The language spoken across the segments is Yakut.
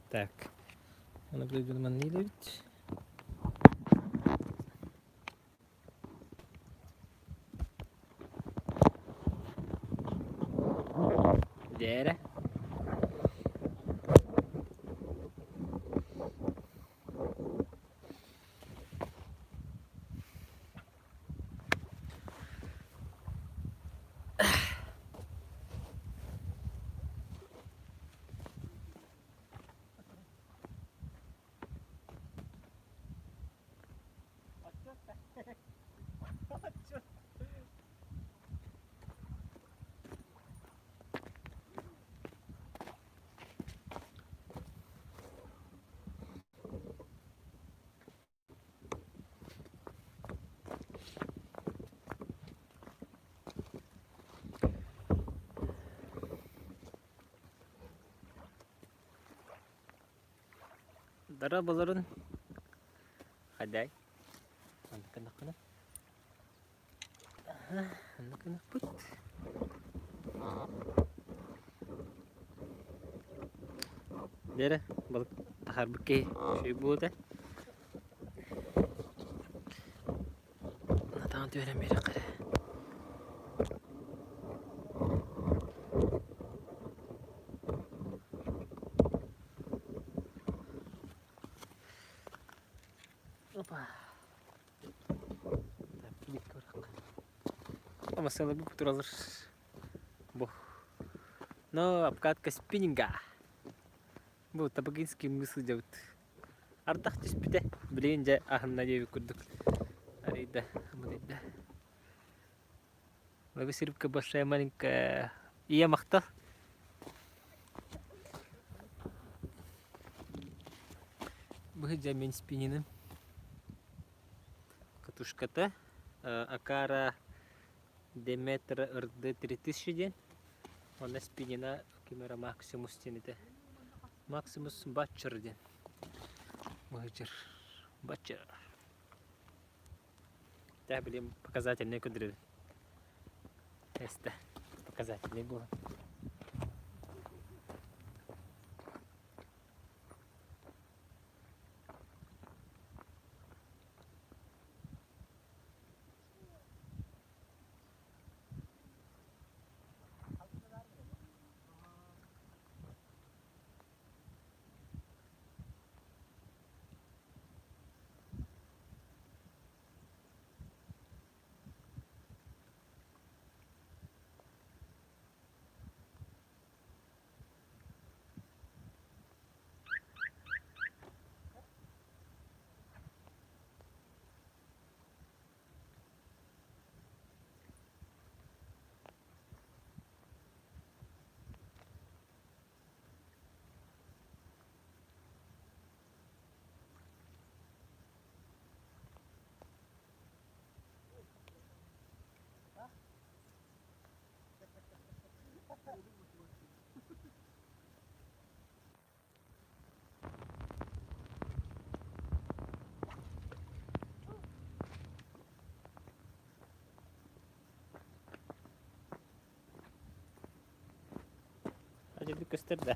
Так, аны билигин манна илэбит. Дээрэ. Дара болорун хадай Оннукунаххына оннукунахпыт Дээрэ балык таһаарбыт киһи үчүгэй буолуо этэ Натаҕын түһэрэн биэриэххэ эрэ. Опа. Масалабы туралар. Бу. Но обкатка спиннинга. Бу Табагинский мыс сылдьабыт. Ардах түспүтэ. Билигин дьэ аһынна диэбит курдук. Арыйда, амырыйда. Ловись рыбка большая маленькая. Ийэ махтал. Быһыдьа мин спининым. Катушката. Акара Деметра ырды 3000 диэн. Онно спинина ким эрэ Максимус диэн этэ. Максимус Батчер диэн. Быһыдьыр. Батчер. Тэ билим показательный көрдөрөбүн. Теста показательный буолан. Дьэ көстөр да.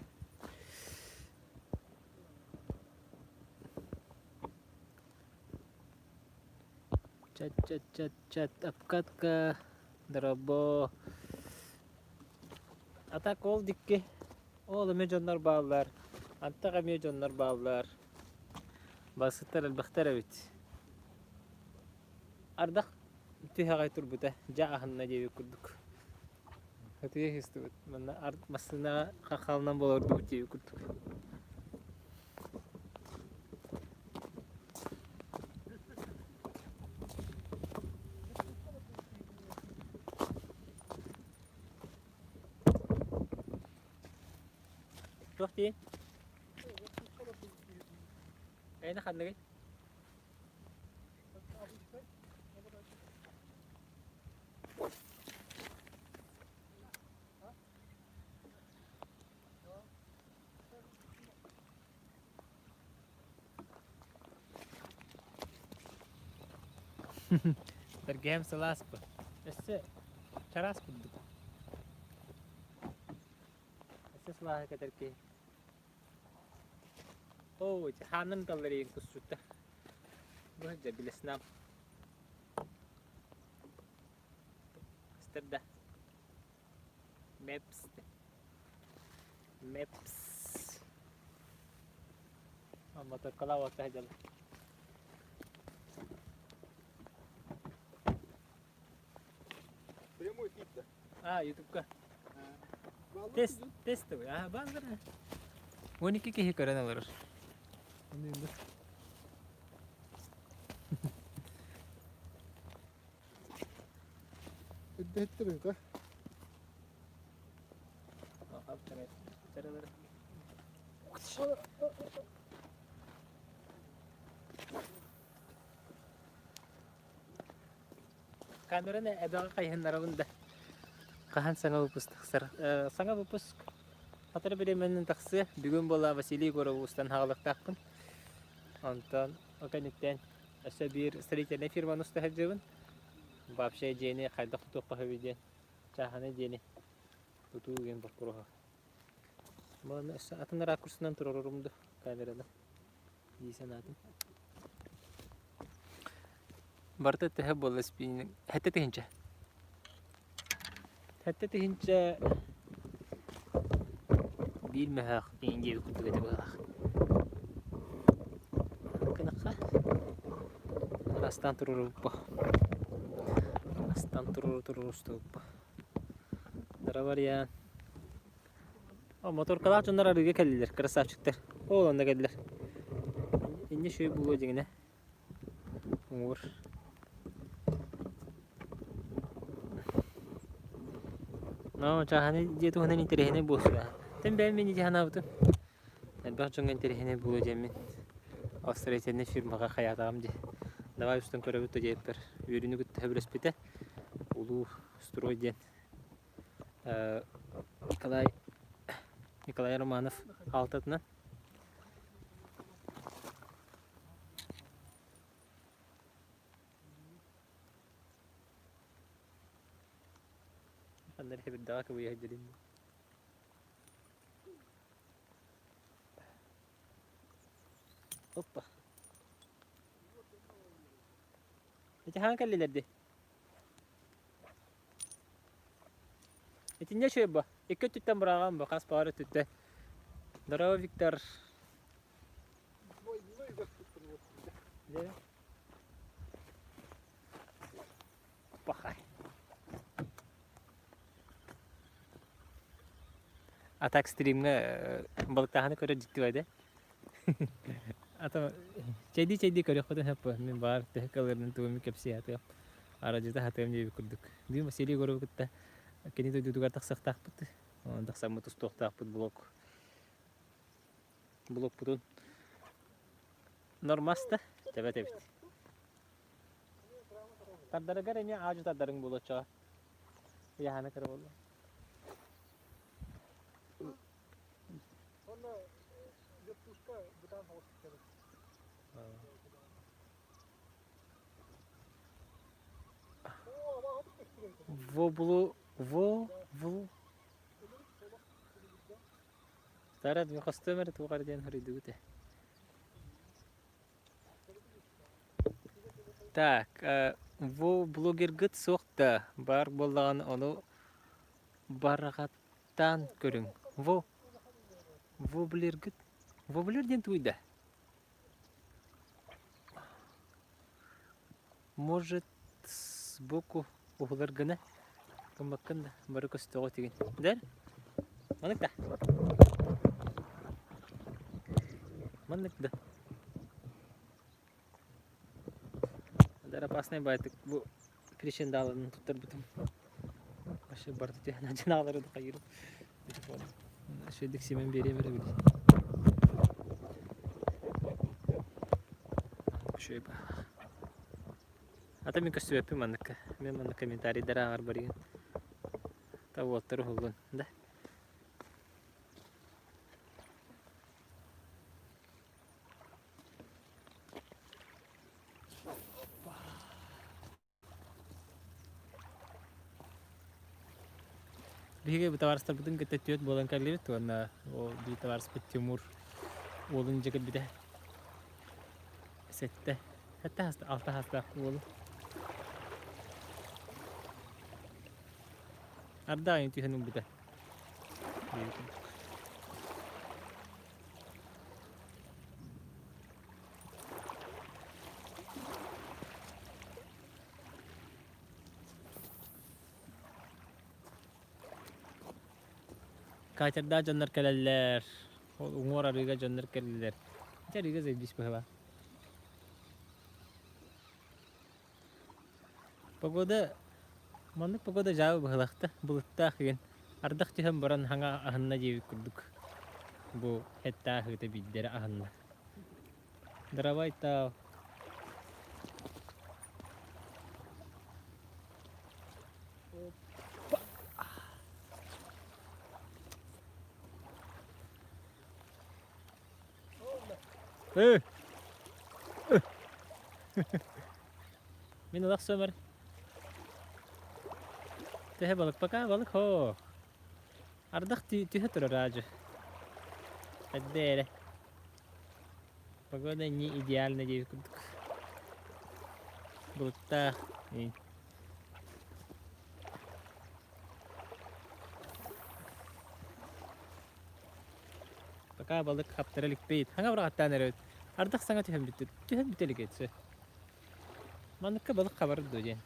Чат чат чат чат обкатка доробо. А так ол дикки ол эмиэ дьоннор бааллар. Антах эмиэ дьоннор бааллар. Басыттар элбэхтэр эбит. Ардах түһэҕэй турбута дьэ аһынна диэбит курдук. Ытыйа истибит. Манна массыынаҕа хаххалынан болордубут диэбит курдук. Туох дии? Эйне ханныгый? Бэргэһэм сылааспы. Өссө чараас курдук. Өссө сылааһы кэтэр киһи. Оо, ити хаанын талларыйын кусчутта. Бу сылдьар билэсинам. Көстөр да. Мэпс. Мэпс. Моторкалаах уоттаах дьалла. Прямой эфир да? А, ютубка. Тест, тестовый. А, бааллар. 12 киһи көрөн олорор. Үрдэһиттэр ыта. Камераны эбэҕэ хайыһыннарабын да хаһан саҥа выпуск тахсар. Саҥа выпуск сотору бириэмэнэн тахсыа. Бүгүн буола Василий Егоров устан хаалыахтаахпын. Онтон ол кэнниттэн өссө биир строительнай фирманы уста сылдьабын. Вообще дьиэни хайдах тутуохха сөбүй диэн, чааһынай дьиэни тутуу диэн боппуруоһа. Манна өссө атын ракурсунан туруорурум дуу камераны дии санаатым. Барыта төһө буолла спиннинг? 7000. 7000 биир мөһөөх диэн диэбит курдук этэ быһыылаах. Гынахха Астаан туруорубуппа. Астаан туруору туруорустубуппа. Дара О, моторкалаах дьоннор арыыга кэллилэр, красавчиктар. Ол онно кэллилэр. Инньэ үчүгэй буолуо дьиҥинэ. Уҥуор. Но чааһынай дьиэ туһунан интэриэһинэй буолсуга. Тэн бэйэм мин ити санаабытым. Элбэх дьоҥҥо интэриэһинэй буолуо диэммин строительнай фирмаҕа хайаатаҕым дии. Давай устан көрөбүт да диэбиппэр үөрүүнү кытта сөбүлэспитэ. Улуу строй диэн Николай Николай Романов хаалтатынан. Ханна эрэ бирдэҕэ кыбыйа сылдьарын Оппа. Ити хаһан кэллилэр дии? Итиннэ үчүгэй бо. Икки өттүттэн быраҕан бо, хас баҕар өттүттэн. Здорово, Виктор. Пахай. А так стримҥэ балыктааһыны көрөр дьикти байды. Ата чэйдии-чэйдии көрүөхпүтүн сөп буо. Мин баар төһө кыалларынан тугу кэпсии сатыам. Арадьыта сатыам диэбит курдук. Бүгүн Василий Егоровы кытта кини дойдутугар тахсыахтаахпыт. Онон тахсаммыт устуохтаахпыт блок. Блокпутун нормаста тэбэт эбит. Тардарыгар эмиэ аадьу тардарыҥ буолуо оччоҕо. Ыйаһана кыра буолла. Онно вертушка бытаан соҕус түстэ. Воблу во вл Тарат хостуом эрэ туох эрэ диэн хоруйдугут ээ. Так, во блогергыт суох да баар буоллаҕына ону барҕаттаан көрүҥ. Во воблергыт воблер диэн тугуй да? Может сбоку уһулар гына гыммаккын да бары көстөҕө тигин. Дэр? Маннык да? Маннык да? Дар опасный байтык бу причиндааларын туттарбытым. Вообще барыта түһэн дьанаалары да хайырым. Үчүгэйдик симэн биэриэм эрэ били. Үчүгэй баҕа. Ата мин көстүбэппин манныкка. Мен маннык комментарийдары ааҕар барыйын. Та уолаттар уһуллун, да? Биһиги бу табаарыстарбытын кытта түөрт буолан кэллибит уонна ол биир табаарыспыт Тимур. Уолун дьэ кэлбитэ. Сэттэ, сэттэ хаста, алта хастаах уолу. Арда айын түһэн ылбыта. Катердаах дьоннор кэлэллэр, ол уҥуор арыыга дьоннор кэллилэр. Ити арыыга заебись быһыылаах. Погода маннык погода дьаабы быһыылаах да, былыттаах игин. Ардах түһэн баран хаҥа аһынна диэбит курдук. Бу эттээх аһыыта биирдэрэ аһынна. Дорогой тау. Э! Мин ылах сөмөр. Төһө балык пока балык хо. Ардах түһэ турар аажы. Эрдэ эрэ. Погода не идеально диэбит курдук. Былыттаах. Пока балык хаптара иликпит. Хаҥа быраҕаттаан эрэбит. Ардах саҥа түһэн бүттүт. Түһэн бүтэ илик этсэ. Манныкка балык хабар дуо диэн.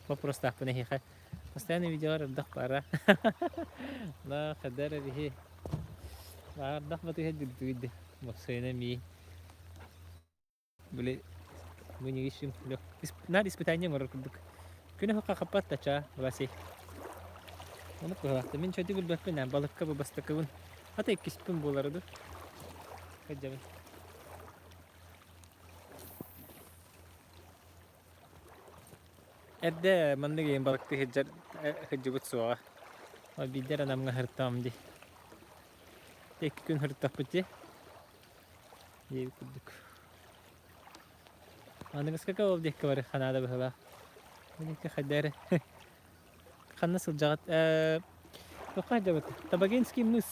Вопростаахпын эһиэхэ. Постоянно видеолар ардах баара. На хадар эриһи. Ардах батыһа дүрдүгүйдэ. Боксайна мии. Били мы не ищем Наар испытание оҥорор курдук. Күнү хахха хаппат да чаа, Васей. Ону кыһалаахта. Мин чөйдү билбэппин ээ, балыкка бу бастакыбын. Ата иккиспин буолара ду. Кырдьабын. Эрдэ маннык иһин балыктыы сылдьар сылдьыбыт суоҕа. Ол биирдэ эрэ Намҥа сырыттаҕым дии. Икки күн сырыттахпыт дии. Диэбит курдук. Аныгыскака ол диэкки бары ханаада быһыылаах. Бу диэки хайда эрэ ханна сылдьаҕыт? Туохха сылдьабыт? Табагинский мыс.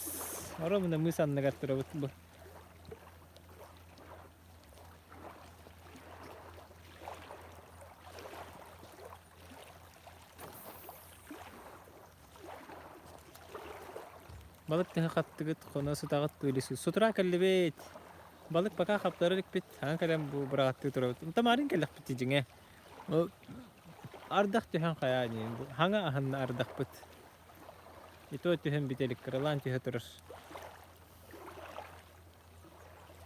Оромуна мыс анныгар турабыт бу. Балык төһө хаптыгыт, хоно сытаҕыт или сутура кэллибит. Балык пока хаптара иликпит, хаҥа кэлэн бу быраҕаттыы турабыт. Тамарын кэллэхпит дьиҥэ. Ол ардах түһэн хайаа диэн, хаҥа аһынна ардахпыт. И то түһэн бүтэ илик, кыралаан түһэ турар.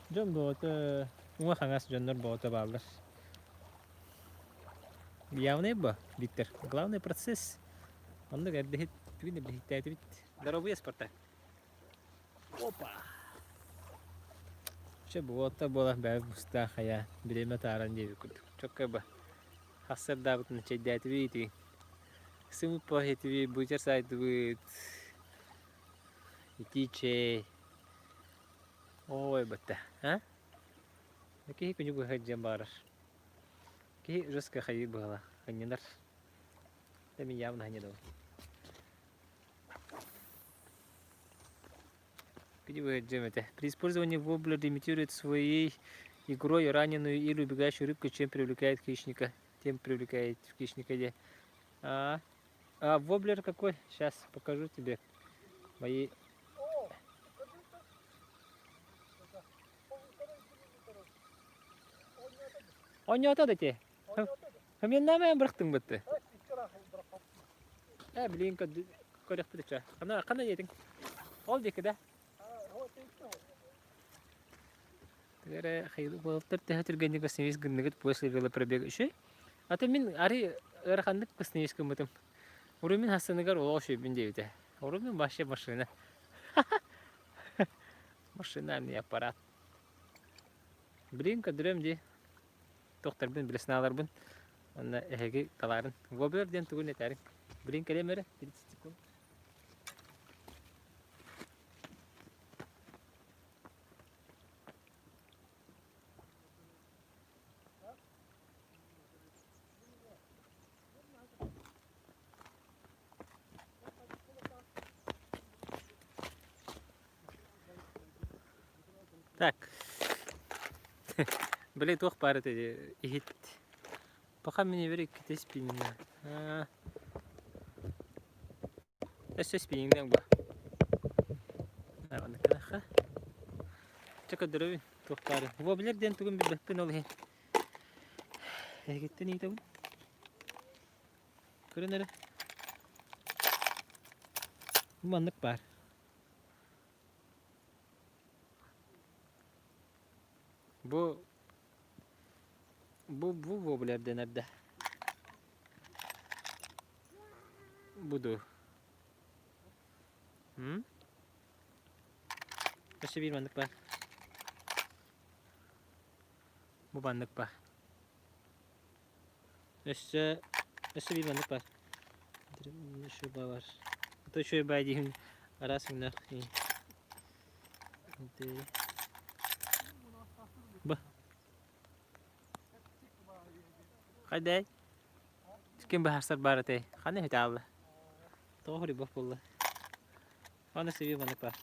Дьон бөҕөтө, уҥа-хаҥас дьоннор бөҕөтө бааллар. Явный бо, Виктор. Главный процесс. Оннук эрдэһит, бүгүн эрдэһиттээтибит. Здоровый спорта. Опа! Чэ, буолта буола бэйэ бустаах хайа, бириэмэ тааран диэбит курдук. Чокка ба. Хассардаабытын чэйдээтибит ити. Сымыппа этибит, бучар сайтыбыт. Итии чэй. Ой, батта. А? Киһи күнү быһа дьиэн баҕарар. Киһи жестко хайыы быһала, ханньанар. Да мин явно ханньанабын. Где вы этэ? При использовании воблер имитирует своей игрой раненую или убегающую рыбку, чем привлекает хищника. Тем привлекает хищника. Где? А, а воблер какой? Сейчас покажу тебе. Мои... Оонньоото да ти. Хамьяннаамайан бырахтыҥ бытты. Э, билигин көрөхпүт ыча. Хана хана диэтиҥ? Ол диэки да? Эрэ хайылык төһө түргэнник остановись гынныгыт после велопробега үчүгэй. Ата мин арый ыараханнык остановись гыммытым. Урумин хассыныгар олох үчүгэйбин диэбитэ. Урумин вообще машина. Машинальный аппарат. Блин, көрдөрүөм дии. Тохторбун, билэ санааларбын. Уонна эһиги талаарын. Воблер диэн тугун этээриҥ. Блин, кэлиэм эрэ, 30 секунд. Так. Били туох баар этэ иһит. Пока мин бир иккитэ спиннэ. Өссө спинниҥ бу. Оннукка. Чэ көрдөрөбүн туох баарын. Воблер диэн тугун билбэппин ол иһин. Эһигиттэн ыйытабын. Көрөн эрэ. Бу маннык баар. Бу бу бу воблер дэнэр да. Бу дуу. М? Өссө биир маннык баар. Бу маннык баар. Өссө өссө биир маннык баар. Еще баар. Это еще бай диэн араас муннах. Ба. Хайдай? Ким баһарсар баар этэй? Ханна иһит аалла? Тоҕо хурибах буолла? Аны сиби маннык баар.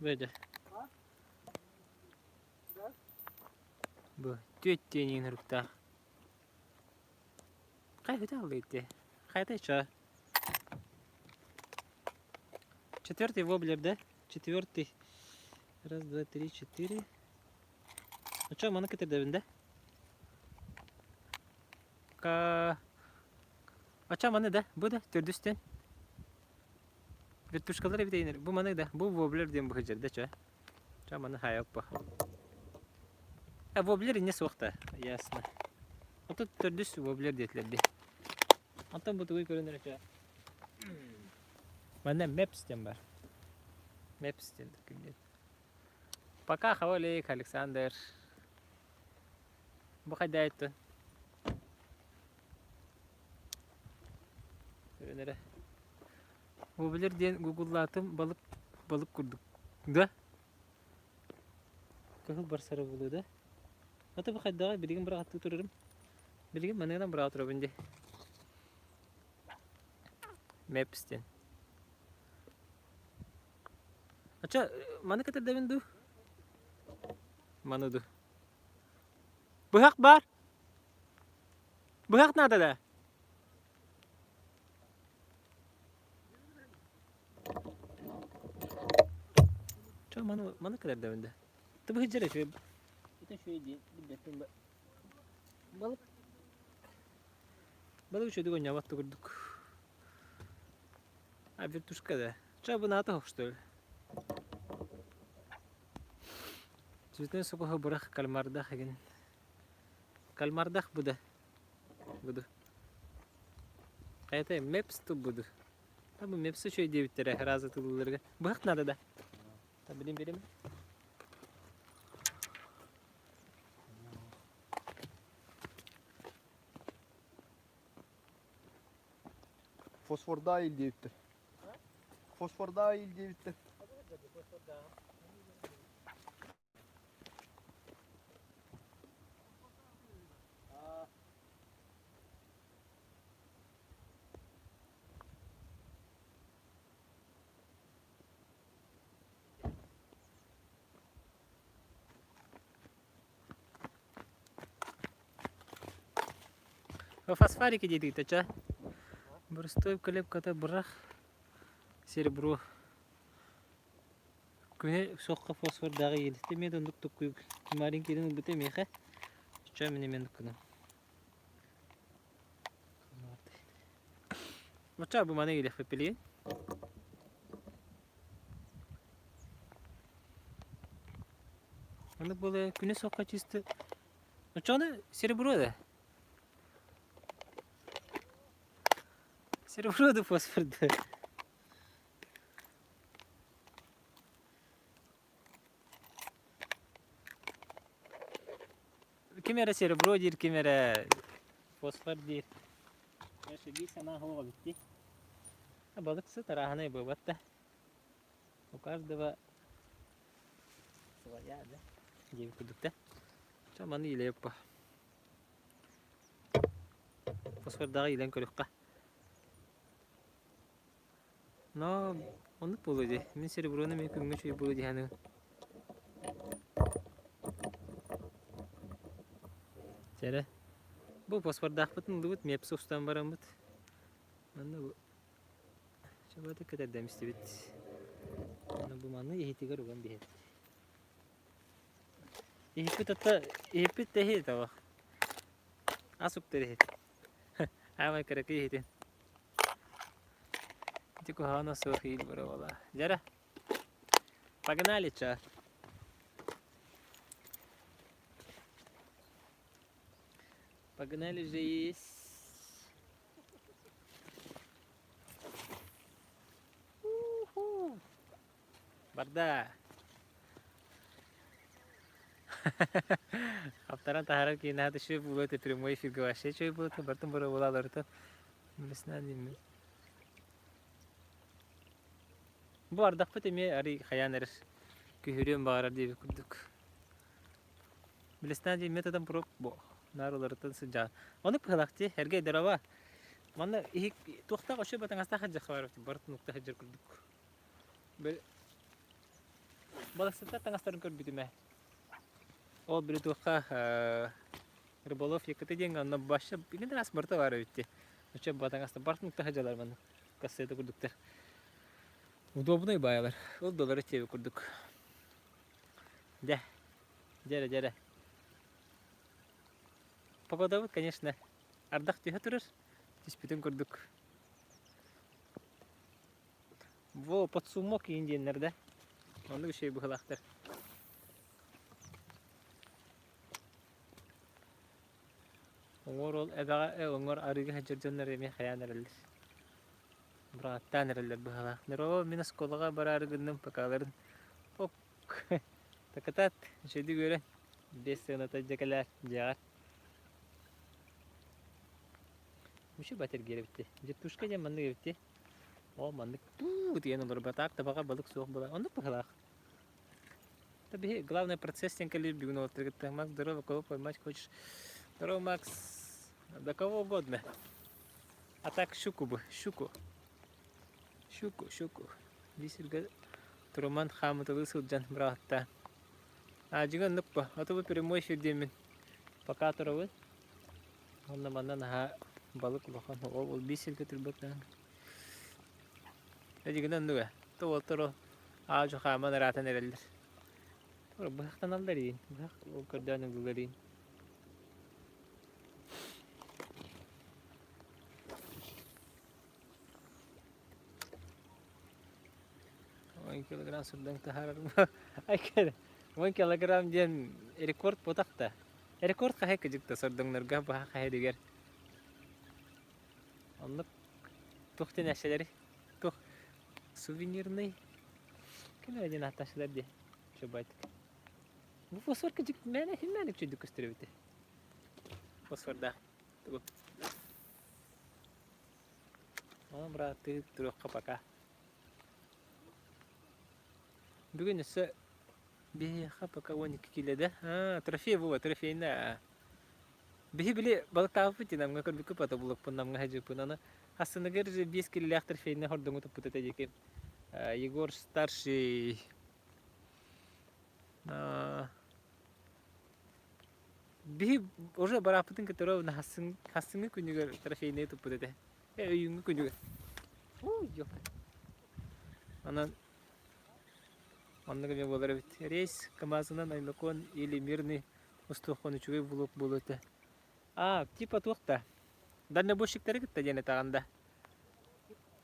Бөдө. Бу түөт диэн ыҥырыктаах. Хайа аллы ити? Хайата чё? Четвертый воблер, да? Четвертый. Раз, два, три, четыре. Ну чё, маны кытырдабын, да? Ка... Ача маны да? Бу да, төрдүстен. Вертушкалар эбит Бу маны да. Бу воблер диэн бу да чё? Чэ, маны хаайаппа. Э, воблер инньэ суох да, ясно. Ото төрдүс воблер диэтилэр дии. Онтон бу тугуй көрөн эрэ чэ. Манна Мепс диэн бар. Мепс диэн күндү. Пока хавалик, Александр. Бу хайда Көрөн эрэ. Воблер диэн гугуллаатым балык балык курдук. Да? Кыһыл барсара буолуо да? Ата бу хайдаҕай билигин быраҕаттыы турарым. Билигин маныынан быраҕа турабын дии. Мэпс диэн. Ача маны кэтэрдэбин дуу? Маны дуу. Быһах баар. Быһах наада да? Чо маны маны кэлэрдэбин да. Ты быһыдьар үчүгэй. Это үчүгэй диэн билбэппин балык балык үчүгэйдик оонньообот да курдук. А вертушка да. Чо бу наата что ли? Цветной сокоһу бырах кальмардах эгин. Кальмардах бу да. Буду. Это мепс тут буду. Там мепс үчүгэй диэбиттэрэ разы тылларга. Быһах надо да. Там билим берем. Фосфордаа ил диэбиттэр. Фосфордаа ил диэбиттэр. Фосфорики диэтигит ча. Боростуой клепката бырах серебро. Күнэ суохха фосфордааҕы иилистэ эмиэ да оннук туккуй Марин киирэн ылбыта миэхэ. Чэ мин эмиэ оннук гынам. Оччо бу маны иилэхпит билигин. Оннук буолуо күнэ суохха чисто. Оччоҕуна серебро да. Серебро да фосфор да. Ким эрэ серебро диир, ким эрэ фосфор диир. Биир санаа суох эбит дии. Балыксыт арааһынай буолбат да. У каждого своя, да? Диэбит курдук да. Чэ, маны иилэйэппа. Фосфордааҕы иилэн көрүөххэ. Но оннук буолуо дии. Мин сереброну эмиэ күҥҥэ үчүгэй буолуо дии саныыбын. Чэрэ. Бу фосфордаахпытын ыллыбыт, мепсы устан бараммыт. Манна бу чабаты кэтэрдэм истибит. Манна бу маны иһитигэр уган биһэбит. Иһиппит атта иһиппит да иһит табах. Ас уктар иһит. Аамай кыракый иһитин. Ити куһаҕана суох иил боруобалаа. Дьара. Погнали, ча. Погнали же есть. У-ху. Барда. Хаптаран таһаарар киинэҕэ түшүө буолуо этэ прямой эфиргэ вообще үчүгэй буолуо этэ барытын боруобалааларыта билесинэ диэммин. Бу ардахпыт эмиэ арый хайаан эрэр күһүрүөн баҕарар диэбит курдук. Билесинэ диэн методом проб бу наар уларытан сылдьаҕын. Ону быһалаах дии эргэ дорова. Манна иһик туохтаах өссө батаҥастаах сылдьахха баар барытын укта сылдьар курдук. Балыксыттар таҥастарын көрбүтүм ээ. Ол били туохха рыболов якуты диэҥҥэ онно вообще билин раз барыта баар эбит дии. Оччо батаҥаста барытын укта сылдьаллар манна. Кассета курдуктар. Удобнай баайалар. Ол доллары тиэби курдук. Дьэ, дьэрэ дьэрэ. Погодабыт, конечно, ардах түһэ турар. Түспүтүн курдук. Во, подсумок иин диэннэр да. Оннук үчүгэй быһыылаахтар. Оҥор ол эбэҕэ э, оҥор арыыга сылдьар дьоннор эмиэ хайаан эрэллэр. Бырааттаан эрэллэр быһыылаах. Нөроо, мин оскуолаҕа бараары гынным покаларын. Ок, такатаат, үчүгэйдик үөрэн. Биэс сыаната дьэ кэлээр дьиэҕэр. Үчүгэй батэргиэр эбит дии. Дьиттушка диэн маннык эбит дии. Оо, маннык туу диэн олорбатаах табаҕа балык суох буолар. Оннук быһыылаах. Да биһи главный процесс диэн кэлиир бүгүн уолаттары кытта. Макс, здорово, кого поймать хочешь? Здорово, Макс. Да кого угодно. А так щуку бы, щуку. Щуку, щуку. Биир сиргэ Туруман хаамыталыы сылдьан быраҕаттаа. А, дьиҥэ оннук бо. А то бу прямой эфир диэммин пока турабын. Уонна манна наһаа балык улахан ол ол биир сиргэ турбат даҕаны. Эдьигинэ оннук ээ. То уолтар ол аа-дьуо хааман ыраатан эрэллэр. Тура быһахтаналлар иин. Быһах ол көрдөөн ыллылар иин. Он килограмм сурдан таһаарарым. Ай 10 килограмм диэн рекорд буотах да. Рекорд хаһай кыдьык да сордоҥнорго баһа хаһырыгар. Оннук туох диэн әшелери туох сувенирный ким эрэ диэн ааттааччылар дии чубайтык. Бу фосфор кыдьык мээнэ химмээник чүйдүк көстөр эбит. Фосфордаах. Тугу. Онон бырааттыы туруохха пока. Бүгүн өссө биһиэхэ пока 12 киилэ да. Аа, трофей була, трофейна. Биһи били балыктаабыппыт дии Намҥа көрбүккүт мотоблокпун Намҥа сылдьыбыппын. Аны хассыныгар 5 киилэлээх трофейнай хордоҥу туппут этэ диэки. Егор старший Биһи уже барааппытын кытары хассыҥҥы күнүгэр трофейнай туппут этэ. Э, өйүүҥҥү күнүгэр. Уу, Онон оннук эмиэ буолар эбит. Рейс КамАЗынан Аймакон или Мирный устуоххун үчүгэй булуок буолуо этэ. А, типа туох да. Дальнобойщиктары кытта диэн этэҕин да.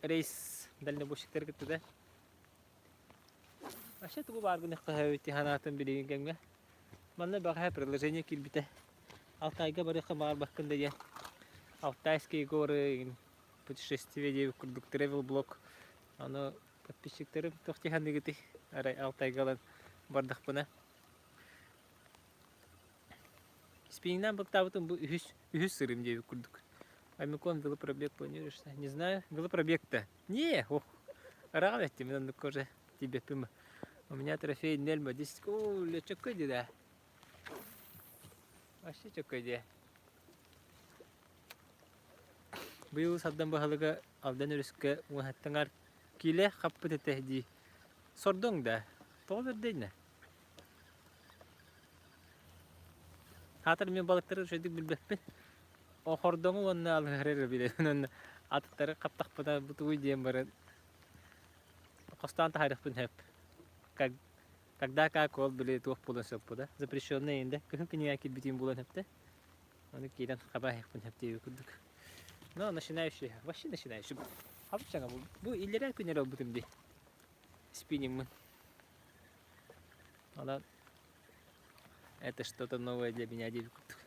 Рейс дальнобойщиктары кытта да. Вообще тугу бааргын эбит санаатым билигин кэмҥэ. Манна бэҕэһээ предложение киирбитэ. Алтайга барыахха баҕарбаккын да диэн. Алтайские горы путешествие диэбит курдук travel блог. Аны подписчиктарым туох дии саныыгытый? Арай Алтайга ылан бардахпына. Спиннинэн быктаабытым бу үһүс, үһүс сырыым диэбит курдук. Аймакон велопробег планируешь? Не знаю. Велопробег-то? Не, ох, ыраҕа бэттим, мин оннукка уже тиийбэппин. У меня трофей Нельма 10. Оо, чөккөй дии да. Вообще чөккөй дии. Быйыл Сардан баһылыга Алдан өрүскэ уоһаттаҥар киилэ хаппыт этэ дии. Сордоҥ да, тоҕо бэрдэй инэ? Хаатар мин балыктары үчүгэйдик билбэппин. Хордоҥу уонна алыһары эрэ билэбин уонна атыттары хаптахпына бу тугуй диэн баран хостоон таһаарыахпын сөп. Как когда как ол били туох буолуон сөп да запрещенный инде кыһын кинигэ киирбитин буолуон сөп да ону киирэн хабаһыахпын сөп диэбит курдук. Но начинающий, вообще начинающий. Хабыччаҥа бу, бу иллэрээ күн эрэ ылбытым дии. Спиннингмын. Онон это что-то новое для меня диэбит курдук.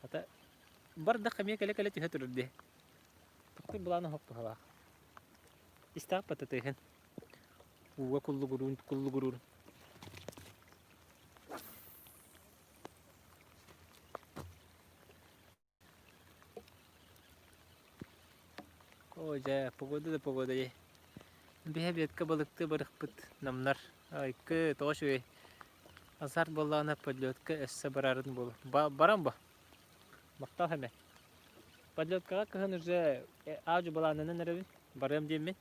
Хата бардах эмиэ кэлэ-кэлэ түһэ турар дии. Тохтуур былаана оһох туһалаах. Истээх пататыһын. Ууга куллугуруун куллугуруун. Оо дьэ, погода да погода дии. Биһэ ветка балыктыы барыхпыт намнар. Айкы, тоҕо үчүгэй. Азарт буоллаҕына подлетка өссө барарын буолуо. Баран бо. Махтал эмэ. Подлеткаҕа кыһын уже аадьу былаанынан эрэбин. Барыам диэммин.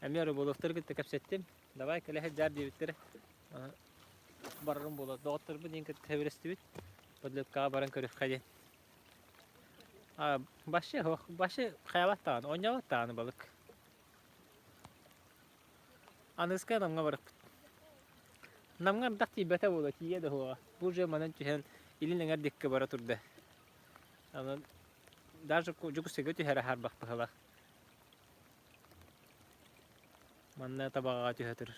Эмиэ рыболовтары кытта кэпсэттим. Давай кэлэ сылдьаар диэбиттэрэ. Барарым буолуо. Доҕотторбун диэн кытта сөбүлэстибит. Подлеткаҕа баран көрүөххэ диэн. А, вообще, вообще хайалаах даҕаны, оонньообот даҕаны балык. Аныгыскы Намҥа барыахпыт. Намҥа ардах тиийбэтэ буолуо, тиийиэ да суоҕа. Бу уже манан түһэн илин эҥэр диэки бара турда. Онон даже Дьокуускайга түһэрэ хаарбах быһыылаах. Манна Табаҕаҕа түһэ турар.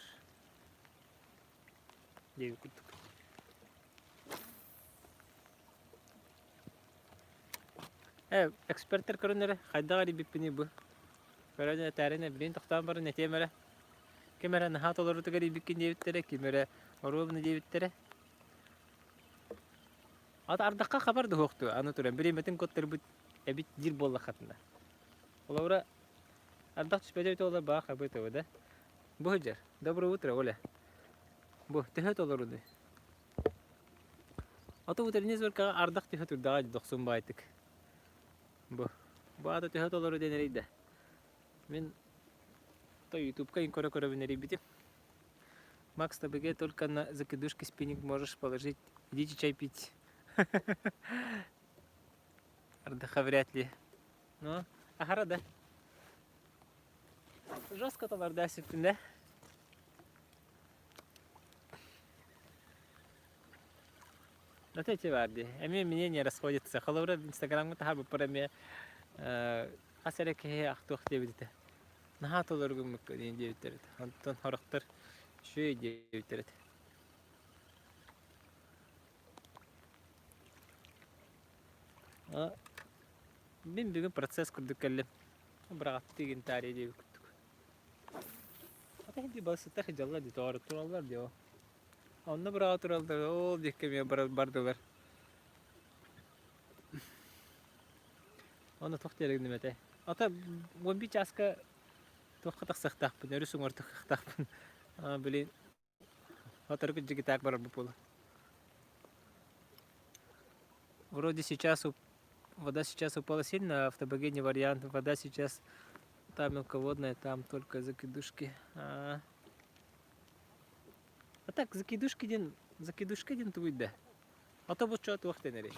Диэбит курдук. Э, экспертэр көрөн эрэ, хайдах эрийбиппиний бу? Көрөн этээрин билигин тохтоон баран этиэм эрэ. Ким эрэ наһаа толорутугар эрийбиккин диэбиттэрэ, ким эрэ оруобуна диэбиттэрэ. Ата ардахха хабар да суохтуу, аны туран бириэмэтин куттарбыт эбит диир буоллаххытына. Холобура, ардах түспэтэ эбитэ буоллар баҕа хабыа да. Бу сылдьар. Доброе утро, Оля. Бу төһө толорунуй? Ото утренний зорькаҕа ардах түһэ турдаҕа дии дохсун баайтык. Бу. Бу аата төһө толору диэн эрийдэ. Мин то ютубка ин көрө-көрөбүн эрийбитим. Макс ТБГ только на закидушке спиннинг можешь положить. Идите чай пить. Ардаха вряд ли. Ну, ахара да. Жестко толорда сиптин да. Вот эти баар дии. Эмиэ мнение расходится. Холобура, Инстаграмҥа таһаарбыппар эмиэ хас эрэ киһи ахтыах диэбит этэ. Наһаа толору гыммыкка диэн диэбиттэр этэ. Онтон сорохтор үчүгэй диэбиттэр этэ. Мин бүгүн процесс курдук кэллим. Быраҕаттыы гинтаарыйа диэбит курдук. Ата дии балысыттар сылдьаллар дии, тоҕо тураллар дии ол. Онно быраҕа тураллар, ол диэки эмиэ бардылар. Онно туох диэри гынным этэй? Ата 11 чааска туохха тахсыахтаахпын, өрүс уҥуор тахсыахтаахпын. Блин, сотору кырдьыгытаак барарбыт буолуо. Вроде сейчас вода сейчас упала сильно, а в ТБГ не вариант. Вода сейчас там мелководная, там только закидушки. А, а так закидушки диэн закидушка диэн тугуй да? А то бу чё туох дэнэрий?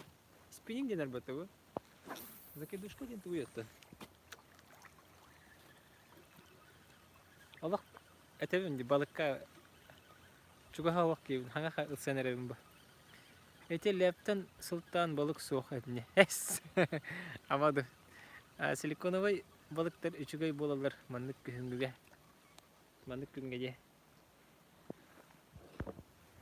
Спиннинг диэн арбатыбы. Закидушка диэн тугуй оттон? Олох этэбин дии балыкка чугаһа олох киһибин хаҥа ылсан эрэбин бу. Ити лэптэн сылтаан балык суох этини. Эс! Ама ду. Силиконовай балыктар үчүгэй буолаллар маннык күһүҥҥүгэ. Маннык күҥҥэ дии.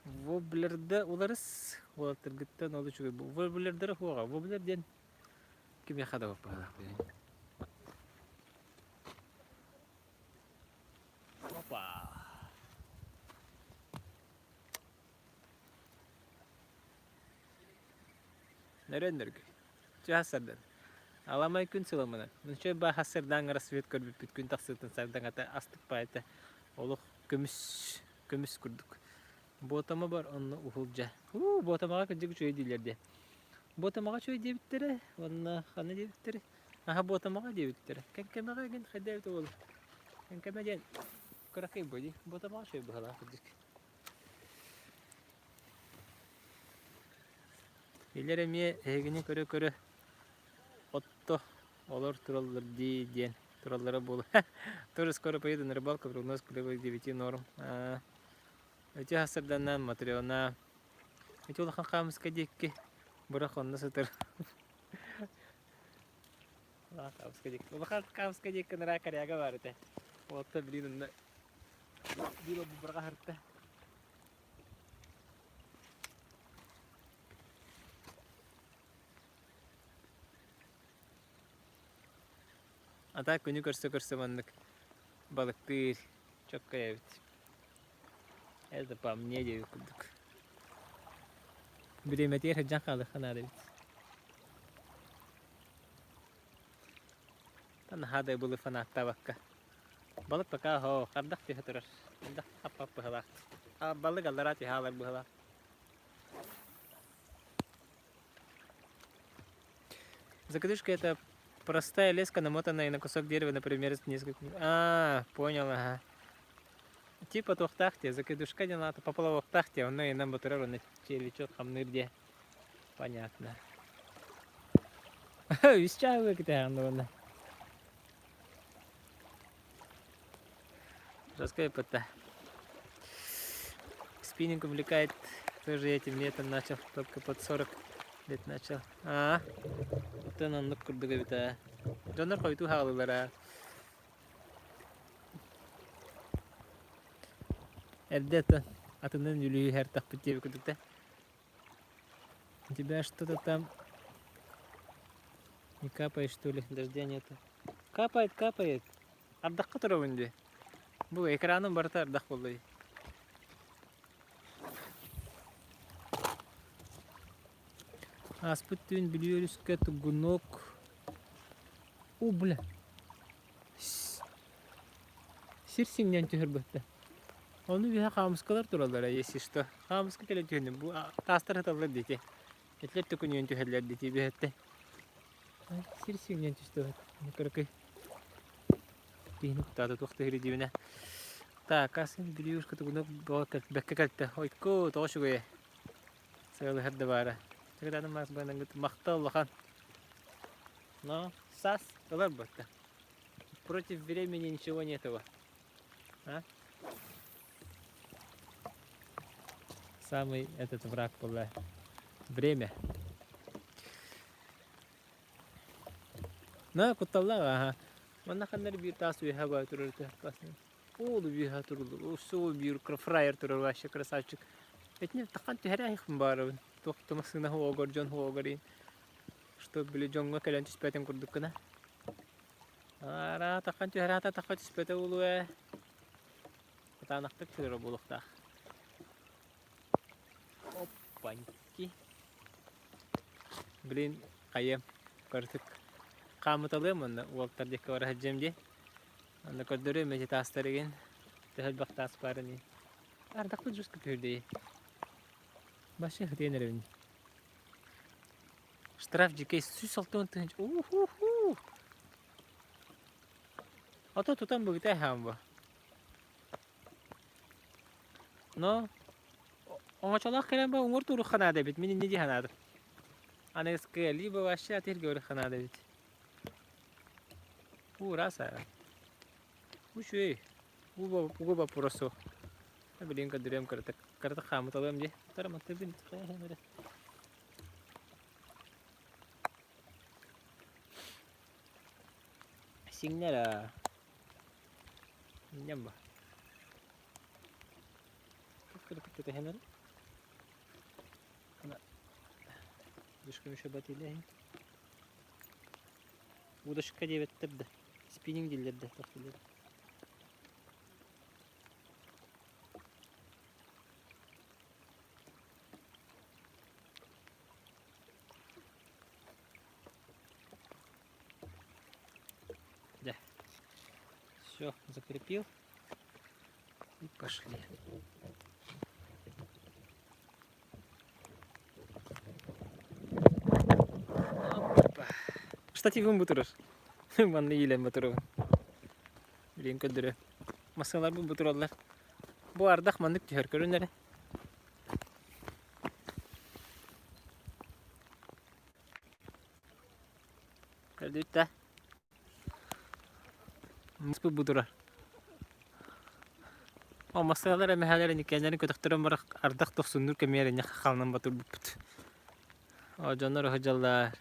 Воблерда уларыс уолаттаргыттан ол үчүгэй. Воблердара суоҕа. Воблер диэн кимиэхэ да баппаһалаах Опа! Нөрөн-нөргү. Чаас сардан. Аламай күн сыламынан. Мүнчэй баа сардаҥ рассвет көрбүппүт күн тахсыытын сардаҥата астык паайта олох көмүс көмүс курдук. Буотама бар онно уһулдьа. Уу, Буотамаҕа кырдьык үчүгэй дииллэр диэ. Буотамаҕа үчүгэй диэбиттэрэ, уонна ханна диэбиттэрэ? Аһа Буотамаҕа диэбиттэрэ. Кэҥкэмэҕэ игин хайда эбитэ буолуо. Кэҥкэмэ диэн. Кыракый бу дии. Ботамаҕа үчүгэй быһыылаах кырдьык. Илэр эмиэ эһигини көрө-көрө отто олор тураллар дии диэн тураллара буолуо. Тоже скоро поеду на рыбалку, прогноз клевых девяти норм. Үтүө сарсыарданан Матрена ити улахан хаамыска диэки бырах онно сытар. Улахан хаамыска диэки. Улахан хаамыска диэки ныраа коряга баар этэ. Уолта блин онно биир ол быраҕа сырытта. А так күнү көрсө-көрсө маннык балыктыыр чөккөй эбит. Это по мне диэбит курдук. Бириэмэтигэр сылдьан хаалыахха наада эбит. Наһаа да былы фанаттаабакка. Балык пока һоо, хардах түһэ турар. Хардах хап-хап быһалаах. Балык аллараа түһэ хаалар быһалаах. Закидушка это простая леска, намотанная на кусок дерева, например, с несколькими... А, понял, ага. Типа туохтаах дии, закидушка диэн аата поплавоктаах дии, онно инэн батырар, онно червячок хамныыр дии. Понятно. Үс чааһы кэтэһэҕин уонна. Жесткая ПТ. Спиннинг увлекает. Тоже этим летом начал, только под 40 лет начал. Аа, оттон оннук курдук эбит ээ. Дьоннор хойутуу хаалылар ээ. Эрдэ атын атынын үлүһүһэр тахпыт диэбит курдук да. У тебя что-то там не капает, что ли? Дождя нету. Капает, капает. Ардахха турабын дии. Бу экраным барыта ардах буолла дии. Ааспыт түүн Бүлүү өрүскэ тугунок О, бля. Сир сиҥнэн түһэрбэттэ. Ону үөһэ хаамыскалар тураллара, если что. Хаамыска кэлэн түһэннэ бу таастар сыталлар диэти. Этилэр төкүнүйэн түһэллэр диэти үөһэттэн. Сир сиҥнэн түстэ кыракый. Киһини куттаата туох да диибинэ. Так, ас Бүлүүшка тугунок бэккэ кэлтэ. Ойку, тоҕо үчүгэйэ. Сыалыһар да баара. Чакытааны мас быанангыт махтал улахан. Но сас ылар батта. Против времени ничего нету. А? Самый этот враг была. Время. На, кутталлаах аха. Манна ханнар биир таас үөһэ баа турар Ол үөһэ туруллар. Ол биир фраер турар вообще красавчик. Этини тахан түһэрээхпин баарабын. Туох да массыына хуогар, дьон хуогар Что били дьоҥҥо кэлэн түспэтин курдук гына. Ара тахан түһэрээтэ таха түспэтэ буолуо ээ. Кытаанахтык түһэрэ буолуохтаах. Опаньки. Блин, хайыам, кырдьык хаамыталыам уонна уолтар диэки бара сылдьыам дии. Онно көрдөрүөм эти таастар игин. Төһө элбэх таас баарын иһин. Ардахпыт жестко түһүрдэй. Вообще хрен эрэбин. Штраф дьикэй 160 тыһыынча. Уху-ху! Ото тутан быгыта хаам бу. Но оҥочолоох кэлэн ба уҥуор туруохха наада эбит. Мин инньэ дии санаатым. Аныгыскы либо вообще атыырга барыахха наада эбит. Уу, раса. Үчүгэй. Угу боппуруос суох. Билигин көрдөрүөм кыратык. Кыратык хаамыталыам дии. Тараматтыыбын. Сиҥнэр аа. Инньэм ба. Кытыһын эрэ. Дышкам еще батилэһин. Удочка диэбэттэр да. Спиннинг дииллэр да. Да. Все, закрепил. И пошли. Опа. Штативым бу турар. Манна иилэн бу турабын. Билигин көрдөрө. Массыыналарбыт бу тураллар. Бу ардах маннык түһэр көрүн эрэ. Көрдүт да? Муспут бу турар. О, массыыналар эмэһэлэр иниккэннэрин көтөхтөрөн барах ардах тохсуннуур кэмигэр инньэ халынан батырбыппыт. О, дьоннор сылдьаллар.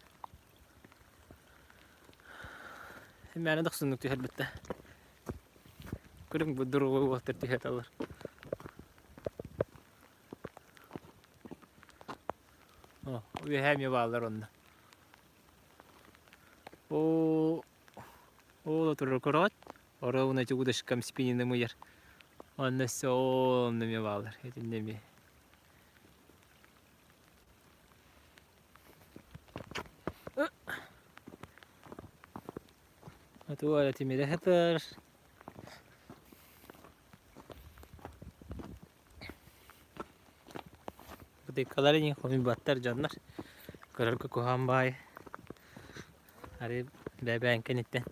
Мээнэ дохсуннук түһэрбит да. Көрүҥ бу дуруу уолаттар түһэталлар. О, үөһээ эмиэ бааллар онно. Оо, ол турар көрөҕүт? Оруобуна ити удочкам спиннинг ыйар. Онно өссө онно эмиэ бааллар. Итиннэ эмиэ. Туох эрэ тимирэ сытар. Бытыыккалар иҥин хомуйбаттар дьоннор. Көрөргө куһаҕан баҕайы. Арыы бэйэ-бэйэҥ кэнниттэн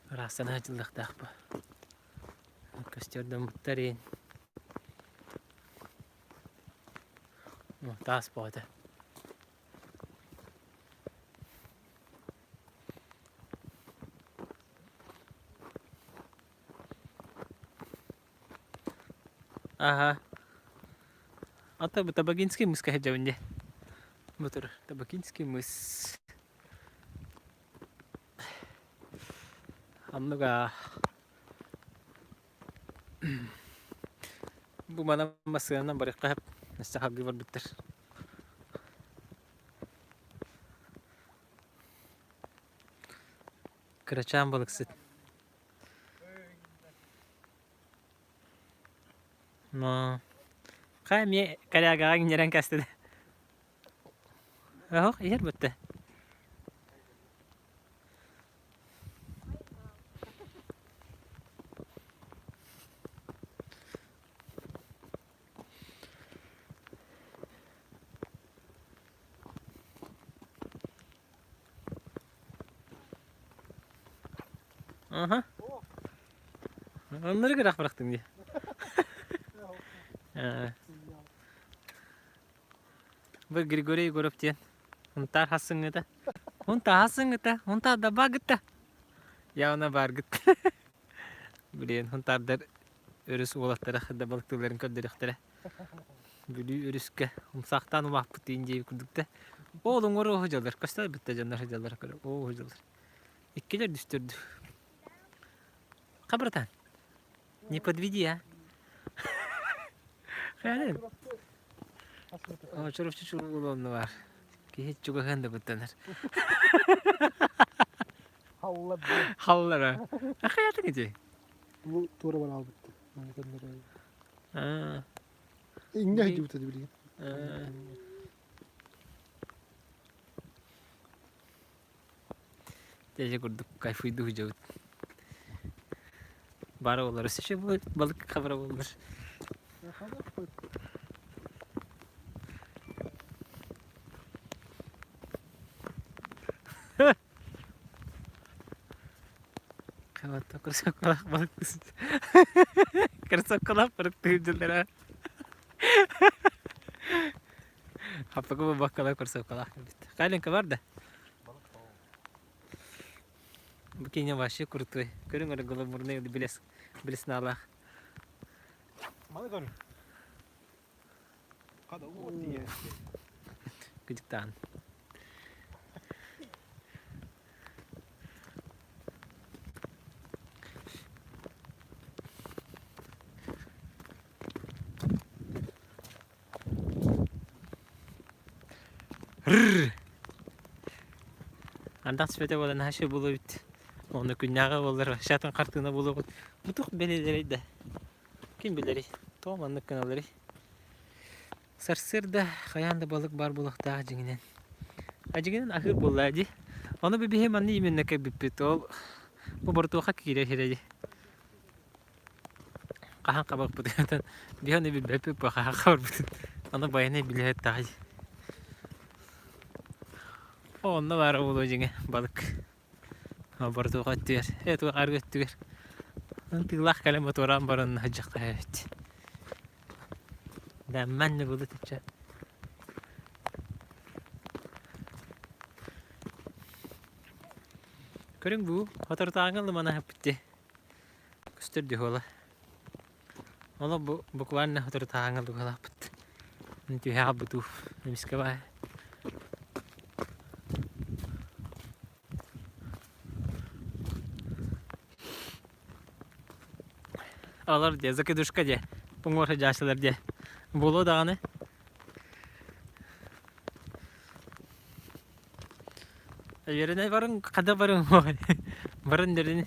ыраастана сылдьыллыахтаах бу. Костердаммыттар иин. Таас бөҕөтө. Аха. Ата бу Табагинский мыс кэһэдьэбин дии. Бу турар Табагинский мыс. Оннук аа. Бу манан массыынанан барыахха сөп. Өссө салгыы барбыттар. Кырачаан балыксыт. Но хаа эмиэ корягаҕа иҥнэрэн кэстэ Оһох иһэр бүттэ. Аха. Оннору гырах бырахтыҥ дии. Э. Бу Григорий Егоров диэн Унтаар хассыҥҥыта. Унтаа хассыҥҥыта, унтаа дабаагытта. Явно бааргыт. Блин, унтаардар өрүс уолаттара да балыктыылларын көрдөрүөхтэрэ. Бүлүү өрүскэ умсаахтаан улааппыт диэн курдук да. Ол уҥуор оһу дьаллар, көстөр битте дьоннор дьаллар көрө. Оо дьаллар. Иккилэр дүстөрдү. Ха, братан, не подведи, а. Хайа Чурапчы чурулуонну бар. Киһи чугаһыан да куттанар. Халлар. Халлара. Хайатын ити? Бу туора бараалбыт. Иҥнэ сылдьыбыта билигин. Дьэ курдук кайфуйдуу сылдьабыт. Бары олор өссө балык хабара буоллар. Кроссовкалаах балык Кроссовкалаах балык тыырдылар Хаппыкы буолбаккалар кроссовкалаах кэлбит. Калинка бар да? Бу киинэ вообще крутой. Көрүҥ эрэ гламурный блеск блесналаах. Маны көрүҥ. Кыдьыктаан. Рррр. Ардах түспэтэ буолан наһаа үчүгэй буолуо эбит. Уонна күннээҕи буоллар вообще атын хартыына буолуоҕун. Бу туох бэлиэлэрэй да? Ким билэрий? Тоҕо маннык гыналларый? Сарсыарда хайаан да балык баар буолуохтаах дьиҥинэн. А дьиҥинэн аһыыр буоллаа дии. Ону биһи манна именно кэлбиппит. Ол бу бортуоха киирэр сирэ дии. Хаһан хабарбытын биһи ону билбэппит бу хаһан хабарбытын. Ону байанай билиһэттэҕэ дии. Онно баара буолуо дьиҥэ балык. Бортуоха өттүгэр, э туох арыы өттүгэр. Тыылаах кэлэн мотуораан баран сылдьыахха эбит. Дэммэн былыт иччэ. Көрүҥ бу, соторутааҥы лыманаһыппыт дии. Көстөр дии буола. Олох бу буквально соторутааҥы лугалаахпыт. Түһэ хаалбыт уу, эмискэ баай. Олор дьэ, закидушка дьэ, уҥуор сылдьааччылар дьэ. Буолуо даҕаны. Үөрэнэ барыҥ, хата барыҥ Барын дөрүн.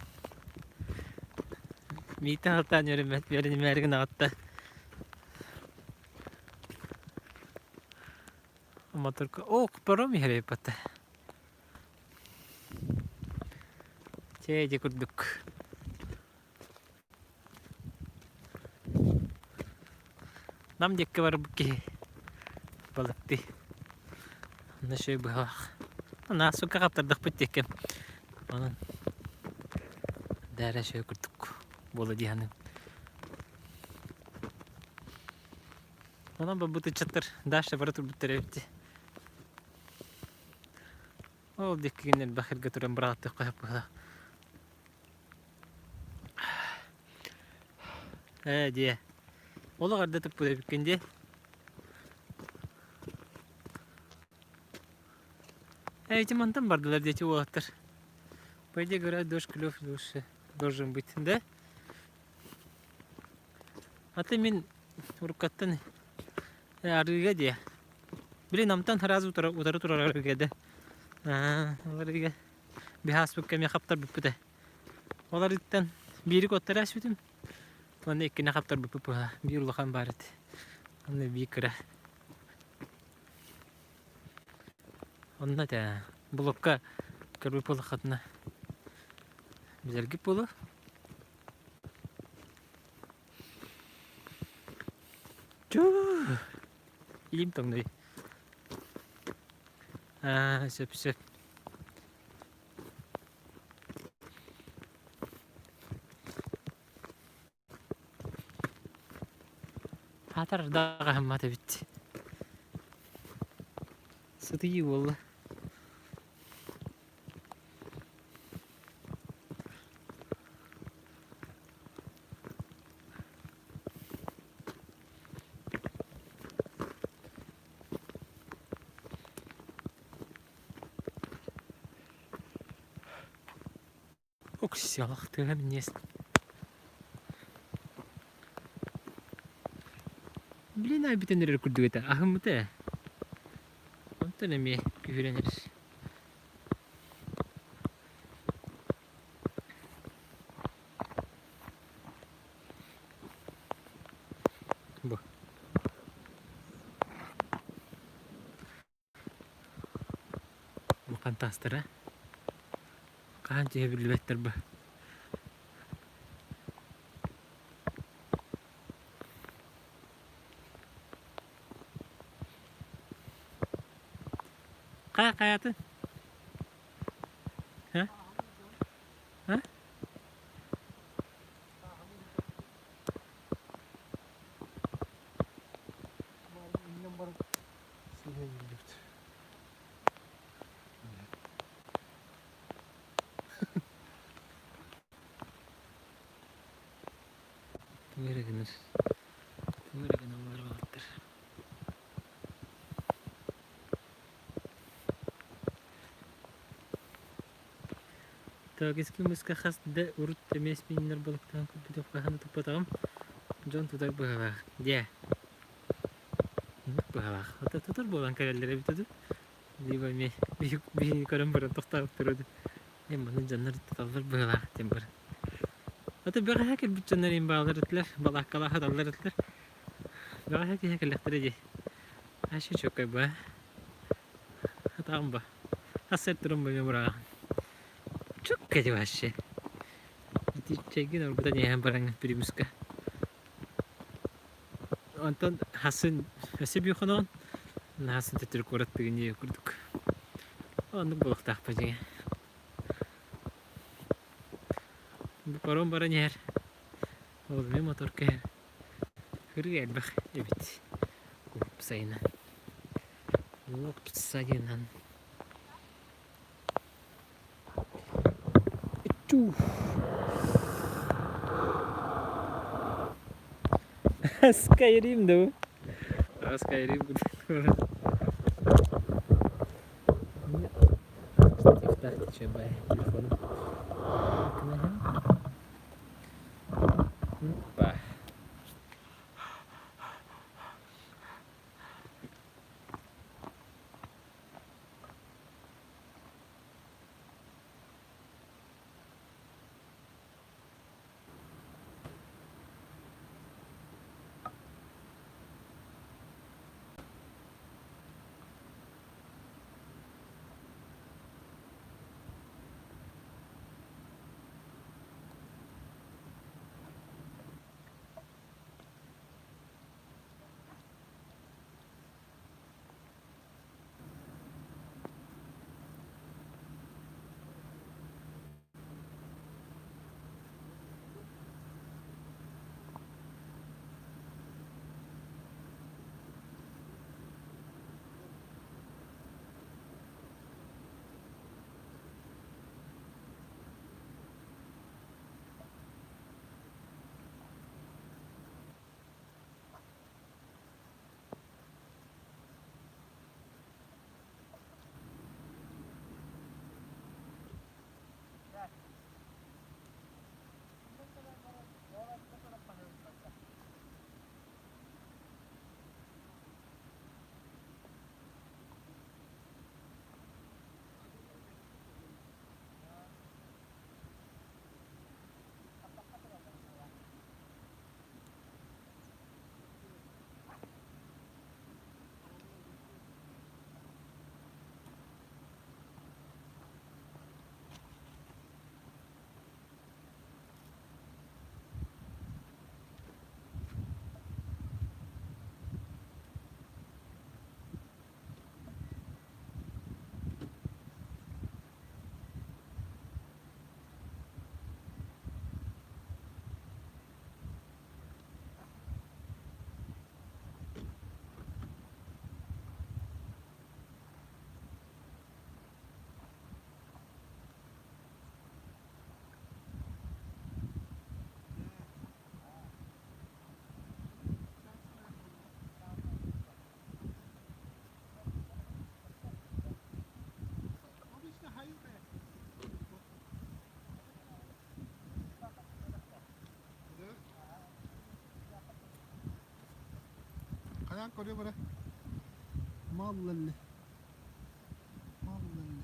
Миитэ сатаан үөрэммэт, үөрэнимээри гынаҕытта. Моторка, о, паром иһэр эбиппат. Чэ, ити курдук. Нам диэкки барбыт киһи балыктыы. Онно үчүгэй быһалаах. Наа сука хаптардахпыт диэккэ. Онон дээрэ үчүгэй курдук буола дии саныыбын. Онон барбыт ыччаттар дальше бара турбуттар эбит дии. Ол диэки гин элбэх эргэ туран быраҕаттыахха сөп быһыылаах. Ээ диэ. Олох эрдэ туппут эбиккин дии. Ээ ити мантан бардылар диэти уолаттар. По идее говорят, дождь клев лучше должен быть, да? А ты мин уруккаттан арыыга диэ. Блин, амтан сразу утары, утары турар арыыга да. Аа, арыыга биһааспыкка эмиэ хаптарбыппыт ээ. Ол арыыттан биири куоттара түспүтүм. Уонна иккини хаптарбыппыт быһа. Биир улахан баар этэ. Онно биир кыра. Онно этэ блокка көрбүт буоллаххытына билэргит буолуо. Чуу! Илиим тоҥнуй. Аа, сөп сөп. Аатар даҕаһыммат эбит. Сытыйыы буолла. Уксиалах тыаһа минньиэс. Блин айбытын эрэр курдук этэ, аһыммыта ээ. Онтон эмиэ күһүрэн эрэр. Бу. Улахан таастара хаһан түһэ биллибэттэр бу. Хайа хайатын? Ха? Ха? Сыыһа ииллибит. Тугу эрэ гынар. Тугу эрэ гыналлар баҕаттар. Тагиски мыска хас да урут эмиэ спиннер балыктаан көрбүтүм хаһан да туппатаҕым. Дьон тутар быһалаах. Дьэ. Быһалаах. Ата тутар буолан кэлэллэр эбит дуу. Либо эмиэ биһиги көрөн баран тохтообуттар дуу. Э маны дьоннор туталлар быһалаах диэн баран. Ата бэҕэһээ кэлбит дьоннор им баалар этилэр, балааккалаах аталлар этилэр. Бэҕэһээ киһи кэллэхтэрэ дии. Аша чөкөй ба. Атаҕым ба. Хас туран быҥа быраҕаҕын. Чөккө дии вообще. Ити чэйгин оргутан иһэн бараҥ примуска. Онтон хасын өссө биир хоноҕун хасын төттөрү куорат тыгын курдук. Оннук буолуохтаахпа дьиҥэ. Бу паром баран иһэр. Ол эмиэ моторка иһэр. Кырыы элбэх эбит. Уопсайынан. Уопсайынан. Skyrim да бу? Skyrim курдук. Телефону. Опа. Хайаан көрүө бара. Маллалли. Маллалли.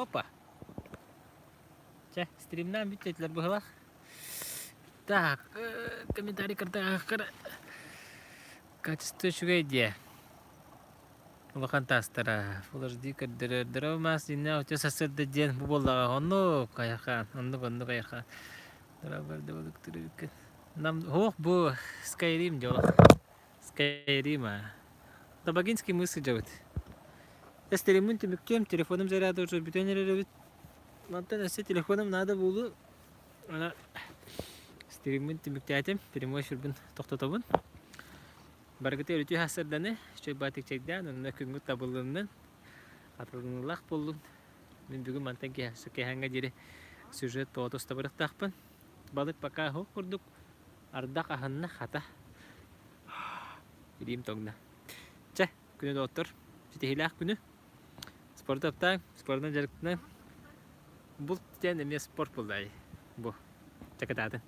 Опа! Чэ, стримнаан бүттэтилэр быһылаах. Так, комментарий кырдааҕар качество үчүгэй диэ. Улахан таастара. Full HD көрдөрөр. Здорово, маас дьиннээх үтүө сарсыарда диэн бу буоллаҕа. Оннук айархаан, оннук оннук айархаан. Нам ох бу Skyrim дьоло. Skyrim а. Табагинский мыс сылдьабыт. Стриммин түмүктүөм, телефоным заряда уже бүтэн эрэр эбит. Мантан өссө телефоным наада буолуо. Ана стриммин түмүктээтим, прямой эфирбин тохтотобун. Барыгыта өрүтүү сарсыарданы, үчүгэй баатык чэйдээн, онно күҥҥүт табылыннын, атылынылаах буоллун. Мин бүгүн мантан киэһээҥҥэ диэри сюжет тоҕо устабырыктаахпын. Балык пока оһох курдук, ардах аһынна хата. Илиим тоҥно. Чэ, күнү доҕоттор, ситиһиилээх күнү. Спорду таптааҥ, спордунан дьарыктаныҥ. Булт диэн эмиэ спорт буолла бу. Чакытаатын.